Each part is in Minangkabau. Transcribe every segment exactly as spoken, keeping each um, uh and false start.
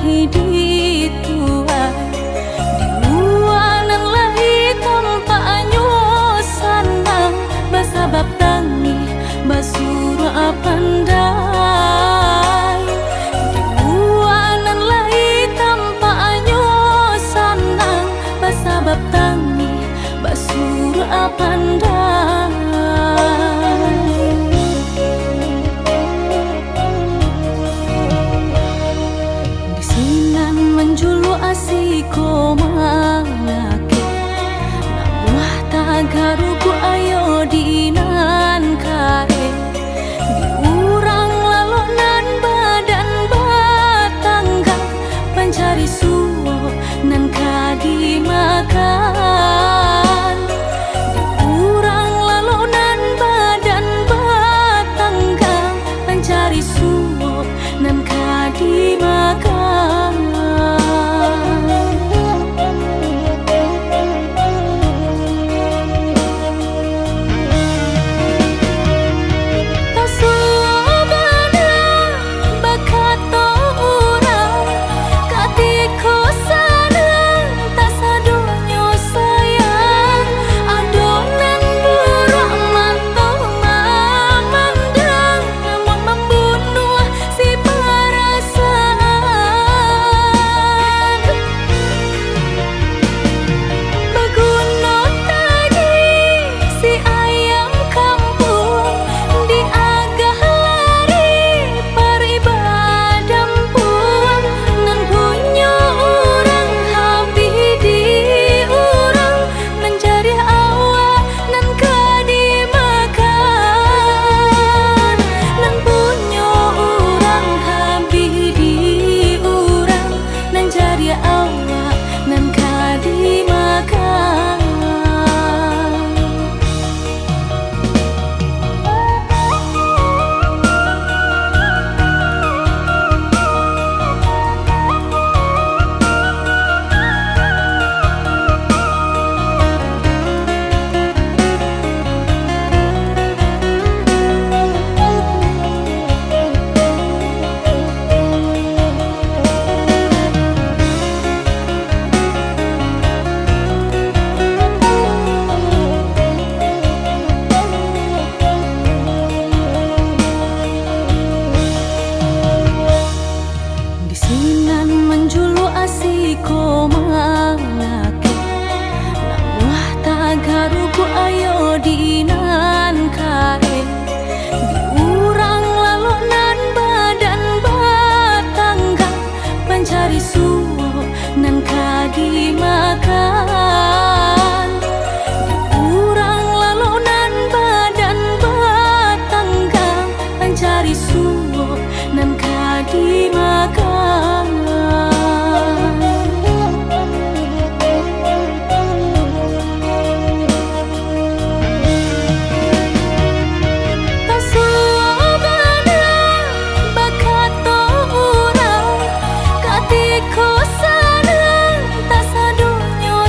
Di tuai, di lua nan lai tampaknyo sanang, basabab tangih basuruak pandai. Di lua nan lai tampaknyo sanang, basabab tangih basuruak pandai. Di sinan manjuluak siko malakeh, namuah tagaruguak ayo di nan kareh. Di urang lalok nan badan batanggang, pancari suok nan ka dimakan. Di urang lalok nan badan batanggang, pancari suok nan ka dimakan. Tasuo bana bakato urang, katiko sanang tasadonyo sayang, ado nan buruak mato mamandang, namuah mambunuah si parasaan. Baguno tagih si ayam kampuang, diagah lari pari badampuang, nan punyo urang habih di urang, nan jariah awak nan ka dimakan, nan punyo urang habih di urang, nan jariah awak nan ka dimakan. Di sinan manjuluak siko malakeh, namuah tagaruguak ayo di nan kareh. Di urang lalok nan badan batanggang, pancari suok nan ka dimakan. Di urang lalok nan badan batanggang, pancari suok nan ka dimakan. Tasuo bana bakato urang, katiko sanang tasadonyo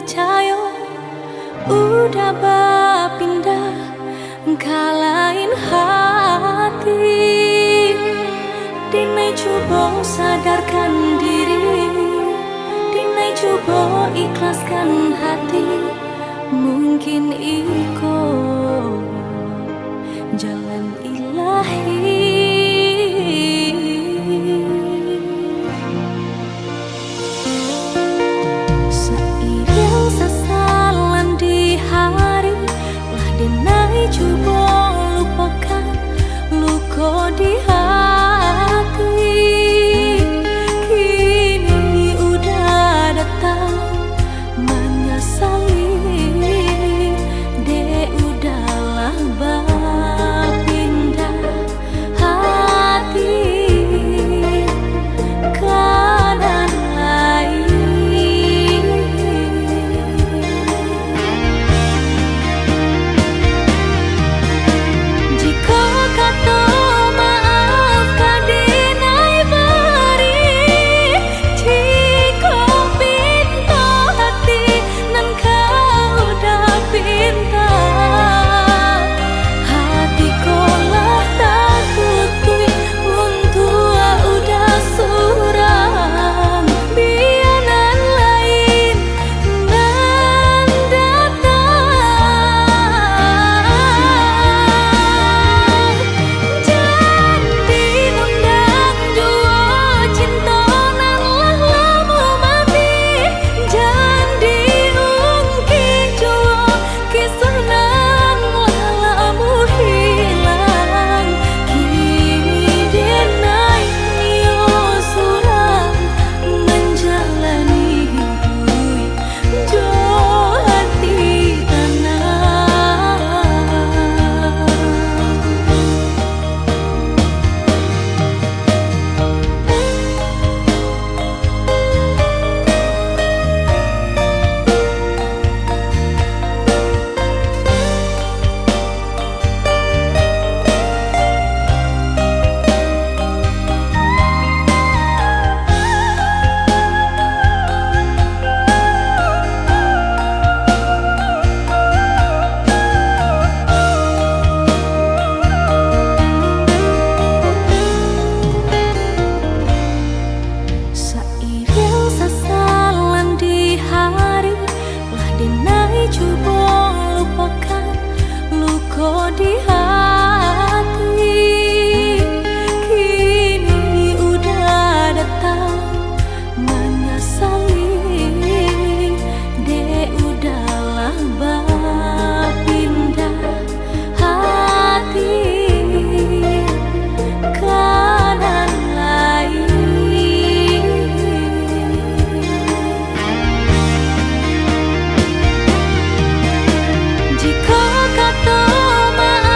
Cayo, udah bapindah ka lain hati. Denai cubo sadarkan diri, denai cubo ikhlaskan hati. Mungkin iko jalan Ilahi. Sairing sasalan di hari, lah denai cubo lupakan luko di hati. Kini udah datang manyasali, dek udahlah bapindah hati ka nan lain. Jikok kato maaf ka denai bari, jikok pinto hati nan ka udah pinta, hati ko lah tatutuik untuak udah surang. Bia nan lain nan datang. Jan diundang juo cinto nan lah lamo mati. Jan diungkik juo kisah nan lah lamo hilang. Kini denai nio surang manjalani iduik jo hati tanang. Sairing sasalan di hari, lah denai cubo lupakan luko di hati. Kini udah datang manyasali, dek udahlah bapindah hati ka nan lain. Jikok kato maaf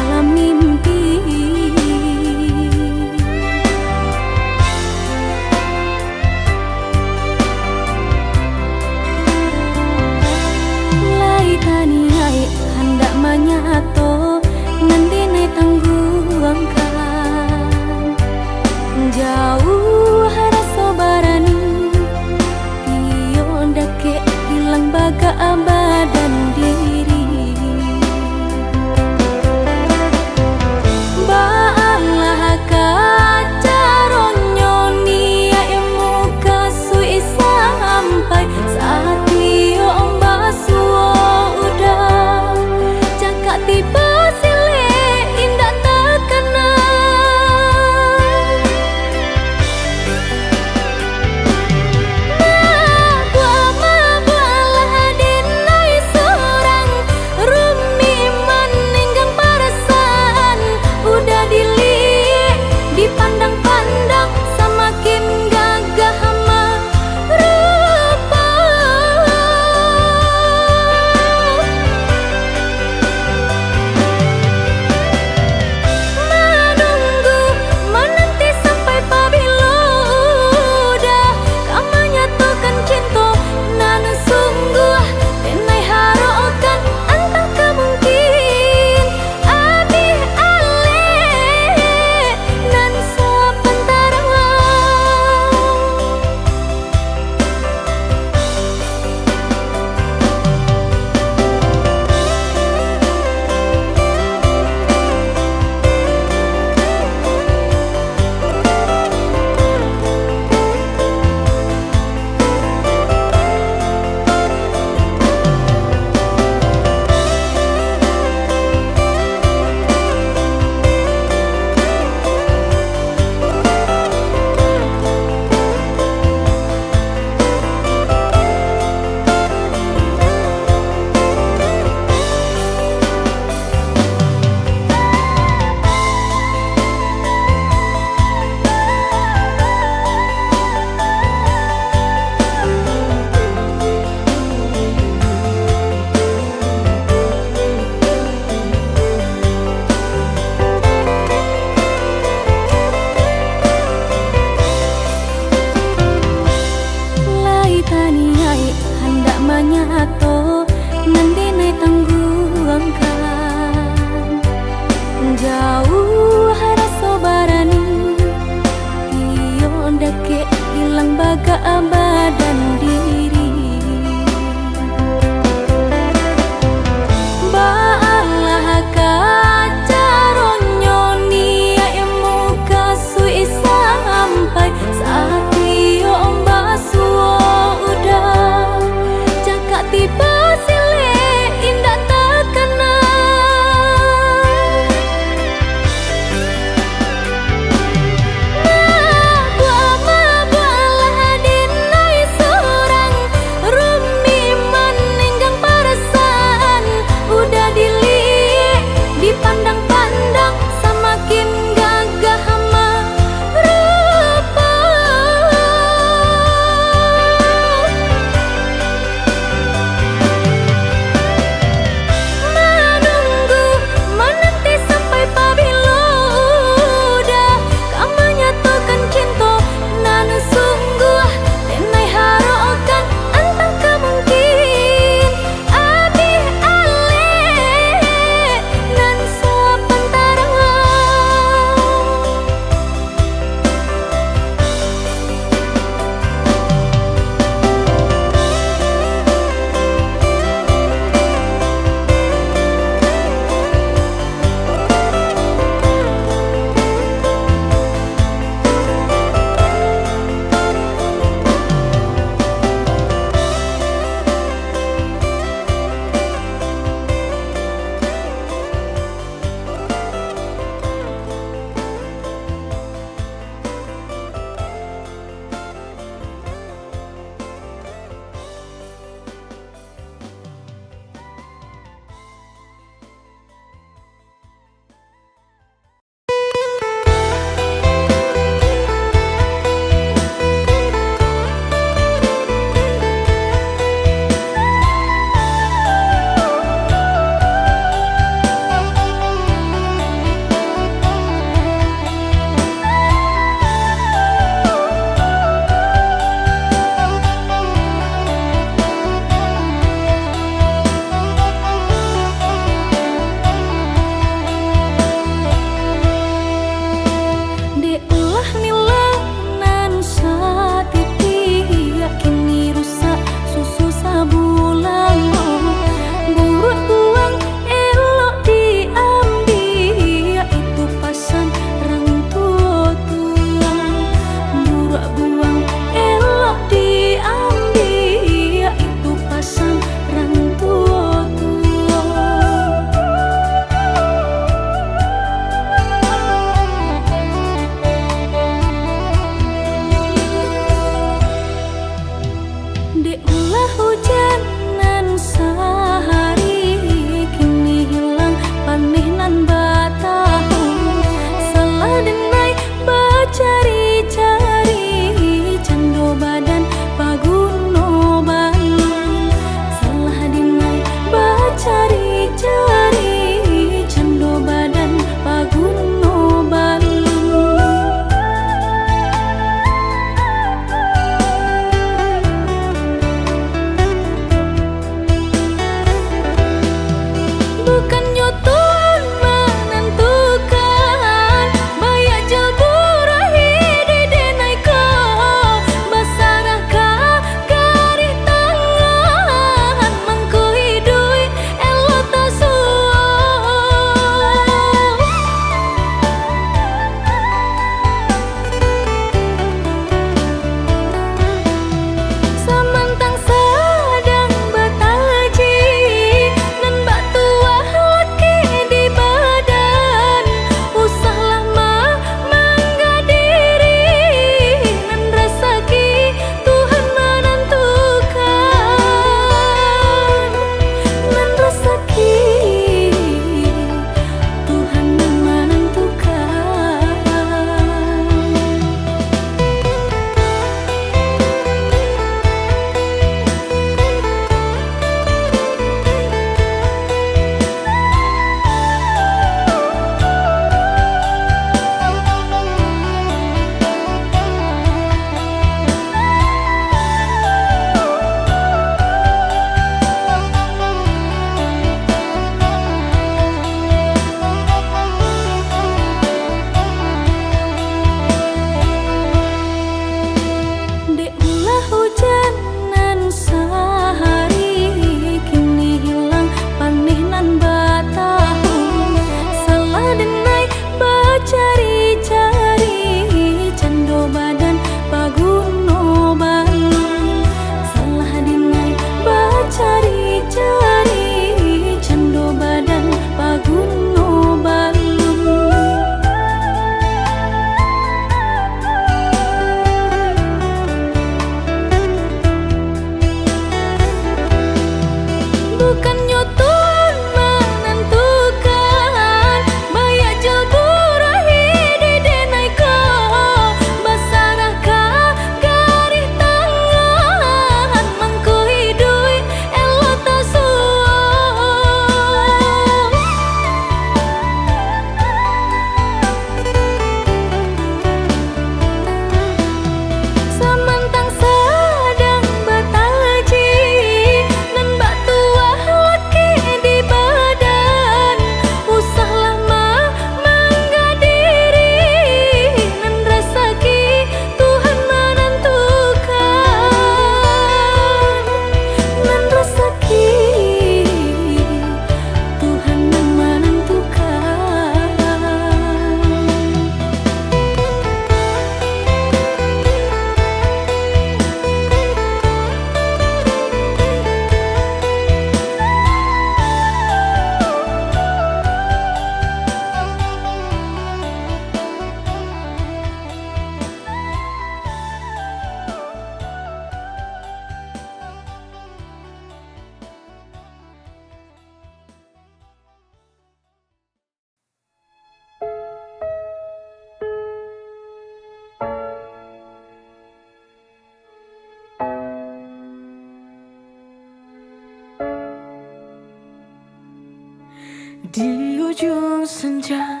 Di ujung senja,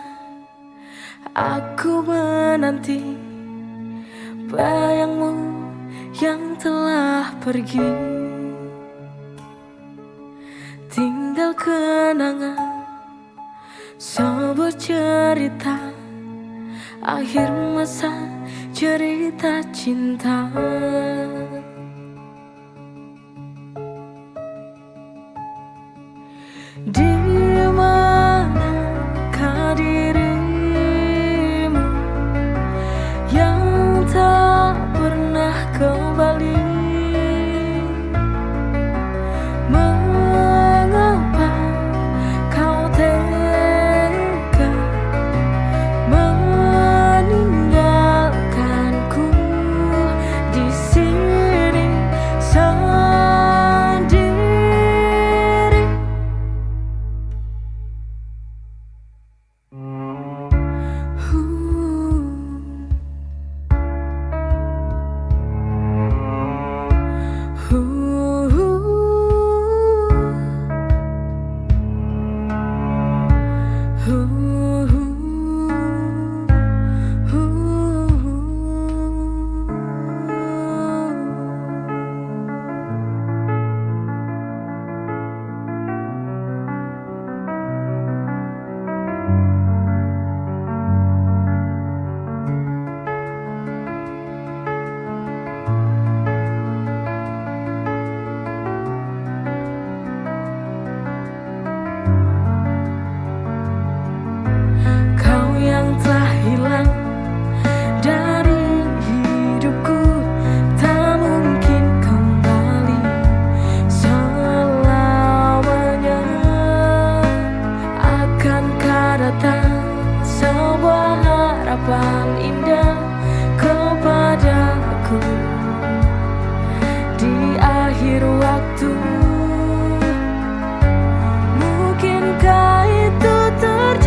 aku menanti bayangmu yang telah pergi. Tinggal kenangan, sebuah cerita, akhir masa cerita cinta. Di manakah dirimu yang tak pernah kembali? Mengapa kau tega meninggalkanku di sini sendiri? Kau yang telah hilang dari hidupku, tak mungkin kembali selamanya. Akankah datang sebuah harapan indah kepadaku di akhir waktu? Mungkinkah itu terjadi?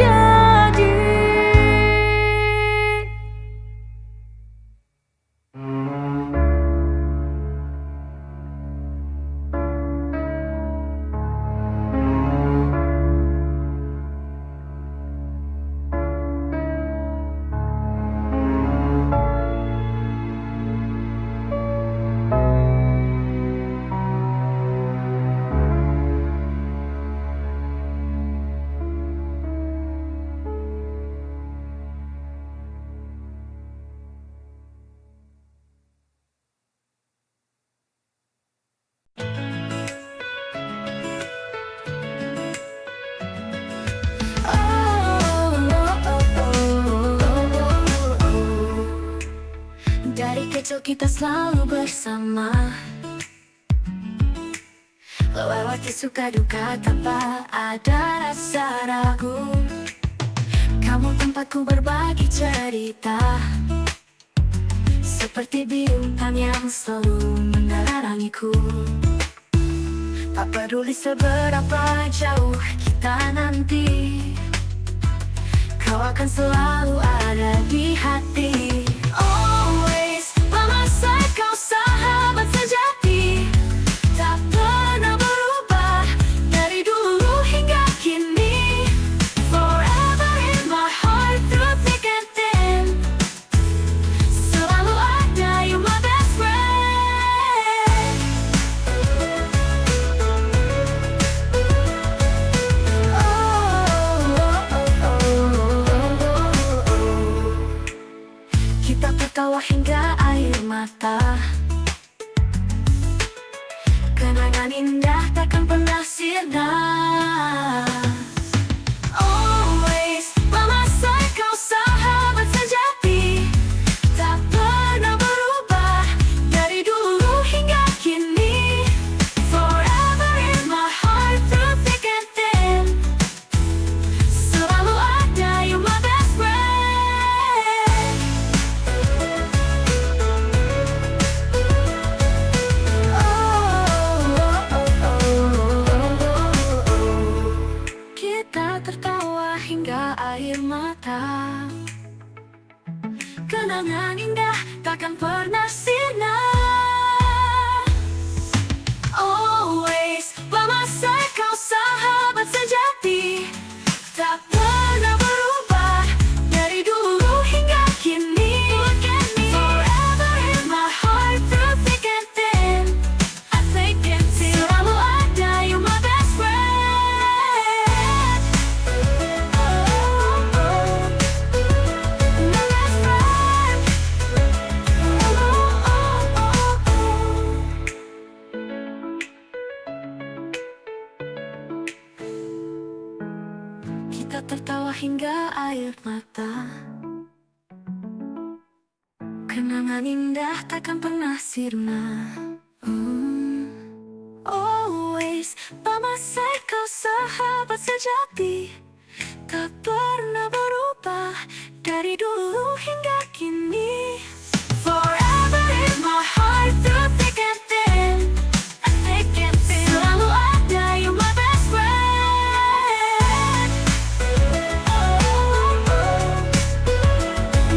Dari kecil kita selalu bersama. Lewati suka duka tanpa ada rasa ragu. Kamu tempatku berbagi cerita. Seperti bintang yang selalu menerangiku. Tak peduli seberapa jauh kita nanti, kau akan selalu ada di hati. Always, Mama Sai, kau sahabat sejati. Tak pernah berubah dari dulu hingga kini. Forever in my heart through thick and thin. Selalu ada, you my best friend. Oh, oh, oh. Kita tertawa hingga air mata. Kenangan indah takkan pernah sirna. Always, Mama Sai, kau sahabat sejati. Tak pernah berubah dari dulu hingga kini. Forever in my heart through thick and thin. Selalu ada, you my best friend. Oh, oh, oh. Kita tertawa hingga air mata. Kenangan indah takkan pernah sirna. Always, Mama Sai, kau sahabat sejati. tertawa hingga air mata. Kenangan indah takkan pernah sirna. Hmm. Always by my side, kau sahabat sejati, tak pernah berubah dari dulu hingga kini. Forever in my heart, through thick and thin. Selalu ada, you my best friend.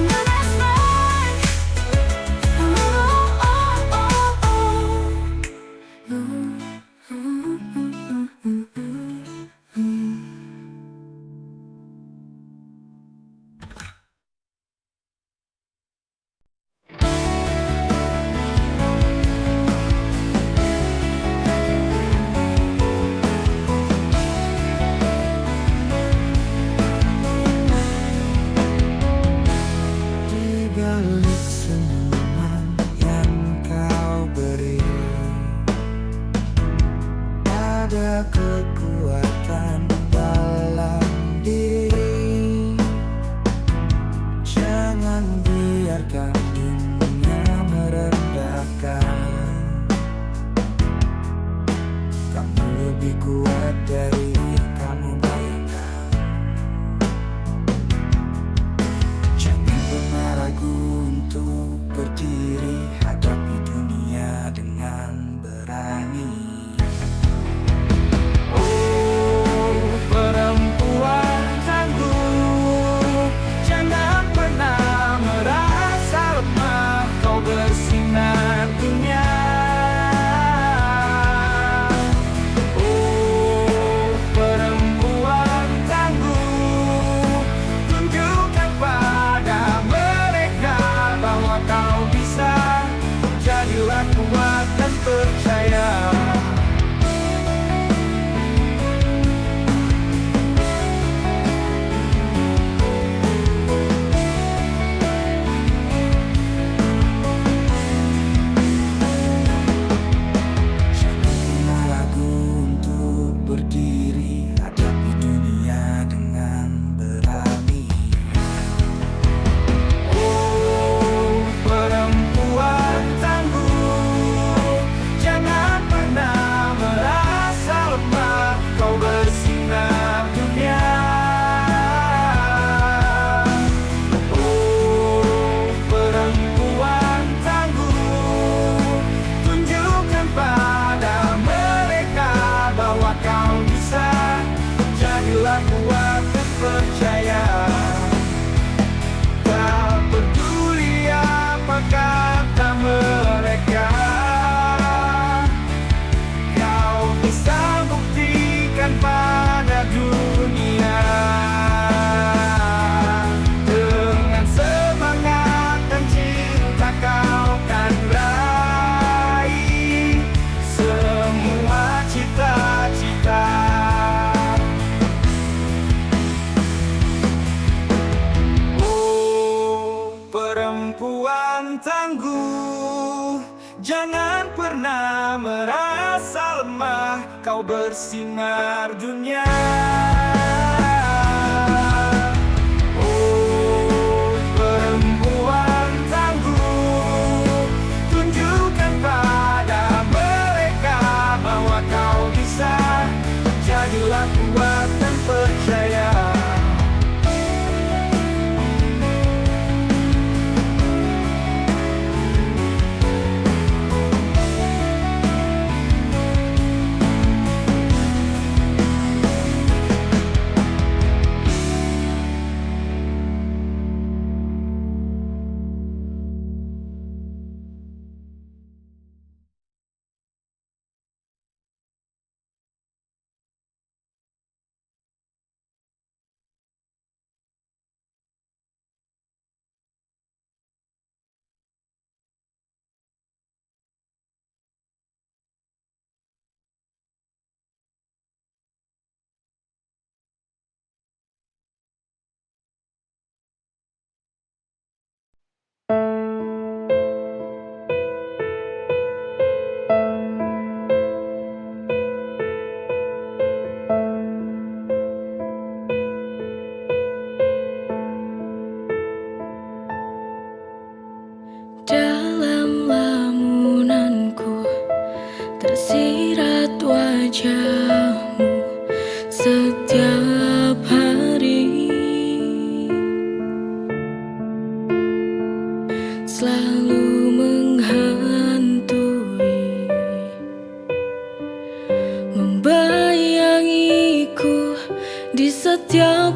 My best friend. Di balik senyuman yang kau beri, ada kekuatan dalam diri. Jangan biarkan dunia merendahkan. Kamu lebih kuat dari yang kamu bayangkan. Jangan pernah ragu untuk berdiri, hadapi dunia dengan berani. Oh, perempuan tangguh, jangan pernah merasa lemah, kau bersinar dunia. Oh, perempuan tangguh, tunjukkan pada mereka bahwa kau bisa. Jadilah kuat dan percaya. Jangan pernah ragu untuk berdiri, hadapi dunia dengan berani. Oh, perempuan tangguh, jangan pernah merasa lemah, kau bersinar dunia. Oh, perempuan tangguh, tunjukkan pada mereka bahwa kau bisa. Jadilah kuat dan percaya. Tak peduli apa kata mereka, kau bisa buktikan pada dunia. Dengan semangat dan cinta, kau kan raih semua cita-cita. Oh, perempuan tangguh, jangan pernah merasa lemah, kau bersinar dunia. Oh, perempuan tangguh, tunjukkan pada mereka bahwa kau bisa. Jadilah kuat dan percaya.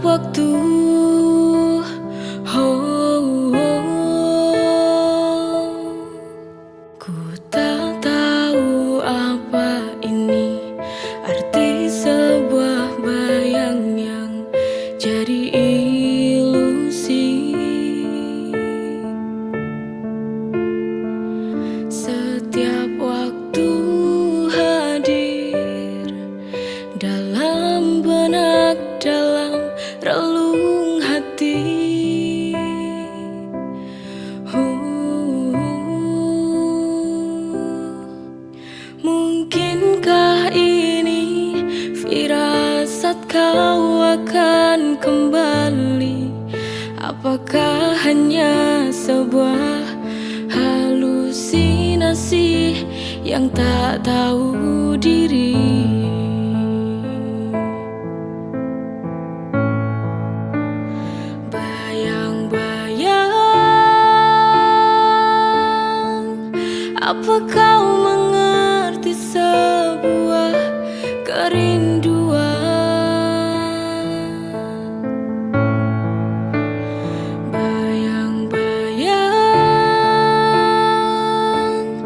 waktu. Ho, ho. Ku tak tahu apa ini arti sebuah bayang yang jadi ilusi. Setiap waktu hadir dalam benak, dalam relung hati. Huh. Mungkinkah ini firasat kau akan kembali? Apakah hanya sebuah halusinasi yang tak tahu diri? Bayang-bayang, apa kau mengerti sebuah kerinduan? Bayang-bayang,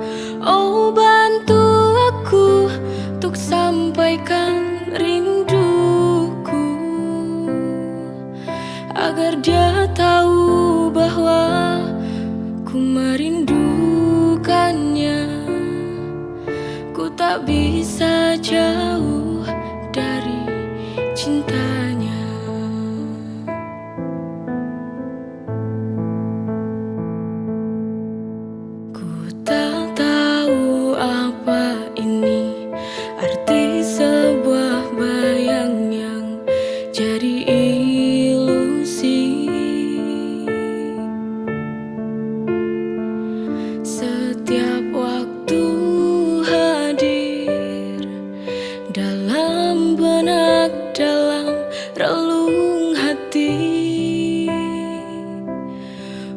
oh, bantu aku untuk sampaikan rinduku, agar dia tahu bahwa ku merindukannya. Ku tak bisa jauh dari cintanya. Ku tak tahu apa ini arti sebuah bayang yang jadi ilusi. Setiap waktu hadir dalam benak, dalam relung hati.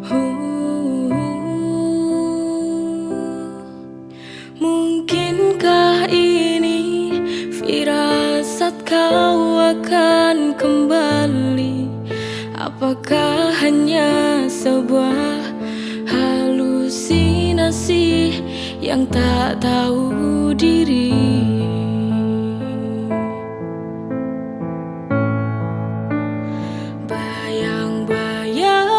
Huh. Mungkinkah ini firasat kau akan kembali? Apakah hanya sebuah halusinasi yang tak tahu diri? Bayang-bayang,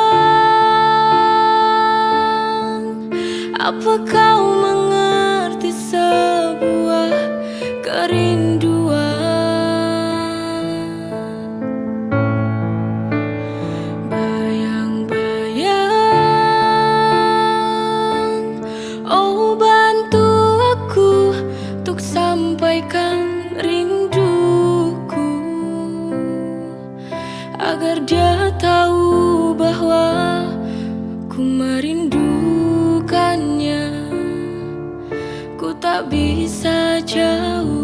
apa kau mengerti sebuah kerinduan? Bayang-bayang, oh, bantu aku untuk sampaikan rinduku, agar dia tahu bahwa ku merindukannya. Ku tak bisa jauh